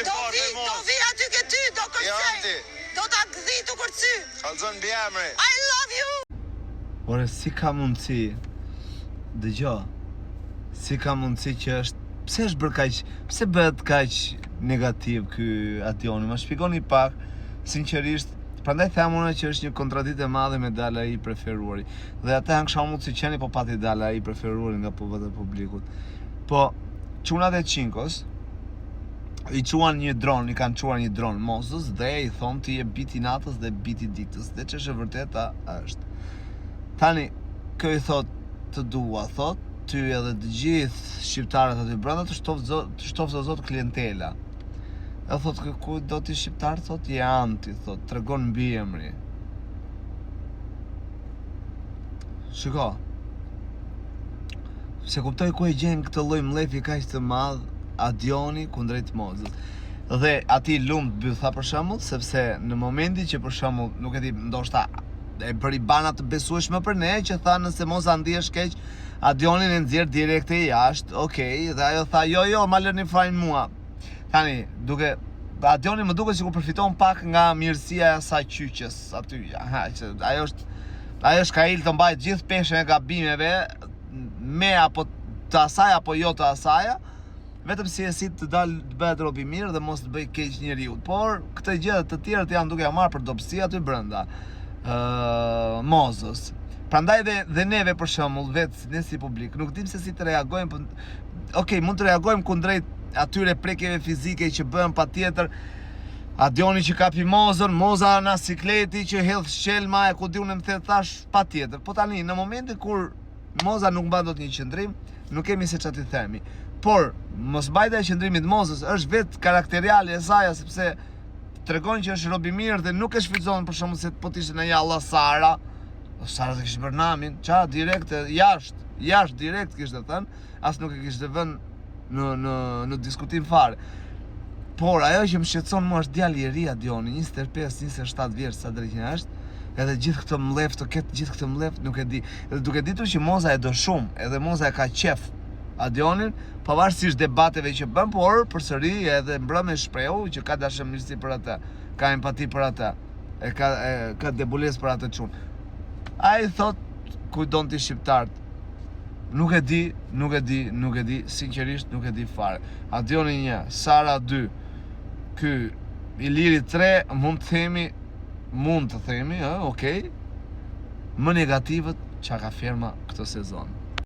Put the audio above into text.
Do parë vi, me do mos. vi aty ke ty, do kërcej. Anti. Do ta gdhi tu kërcy. Kallzon mbiemri. I love you. Ore, si ka mundësi Dëgjo Si ka mundësi që është Pse është bërë kaq Pse bëhet kaq negativ ky Adioni Ma shpjegoni pak Sinqerisht Prandaj them unë që është një kontraditë e madhe me dalë ai i preferuari. Dhe ata janë kështu mund si qeni po pati dalë ai i preferuari nga po vetë publikut. Po çunat e Çinkos i çuan një dron, i kanë çuar një dron Mozës dhe i thon ti je biti i natës dhe biti i ditës. Dhe ç'është e vërteta është. Tani kjo i thot të dua, thot ty edhe të gjithë shqiptarët aty brenda të shtoftë zot, të shtoftë o zot klientela. E thot ku do ti shqiptar thot je anti thot tregon mbiemri. Shiko. S'e kuptoj ku e gjen këtë lloj mllefi kaq të madh Adioni kundrejt Mozës. Dhe atij lumt bytha për shembull, sepse në momentin që për shembull, nuk e di, ndoshta e bëri bana të besueshme për ne që tha nëse Moza ndihesh keq, Adionin e nxjerr direkt e jashtë, okej, dhe ajo tha jo jo, ma lërni fajin mua. Tani, duke Adioni më duket sikur përfiton pak nga mirësia e asaj qyqes aty. Aha, që ajo është ajo është kail të mbajë gjithë peshën e gabimeve me apo të asaj apo jo të asaja, vetëm si e si të dal të bëhet rob i mirë dhe mos të bëj keq njeriu. Por këtë gjë të tjerët janë duke ja marrë për dobësi aty brenda ë Mozës. Prandaj dhe dhe neve për shembull vetë ne si publik nuk dim se si të reagojmë, po ok, mund të reagojmë kundrejt atyre prekjeve fizike që bëhen patjetër. Adioni që kapi Mozën, Moza na sikleti që hedh shqelma e ku di unë më the thash patjetër. Po tani në momentin kur Moza nuk mban dot një qëndrim, nuk kemi se ç'a t'i themi. Por mosmbajtja e qëndrimit Mozës është vetë karakteriale e saja sepse tregon që është rob i mirë dhe nuk e shfrytëzon për shembull se po të ishte në Jalla Sara, o Sara të kishte bërë namin, ça direkt jashtë, jashtë direkt kishte thënë, as nuk e kishte vënë në në në diskutim fare. Por ajo që më shqetëson mua është djali i ri Adioni, 25, 27 vjeç sa dreqin është, edhe gjithë këtë mllef të ketë gjithë këtë mllef nuk e di. Edhe duke ditur që Moza e do shumë, edhe Moza e ka qef Adionin, pavarësisht debateve që bën, por përsëri edhe mbrëmë e shprehu që ka dashamirësi për atë, ka empati për atë, e ka e, ka debulesë për atë çun. Ai thot ku don ti shqiptarët. Nuk e di, nuk e di, nuk e di, sinqerisht nuk e di fare. Adioni 1, Sara 2, ky Iliri 3, mund të themi, mund të themi, ë, okay. Më negativët që ka ferma këtë sezon.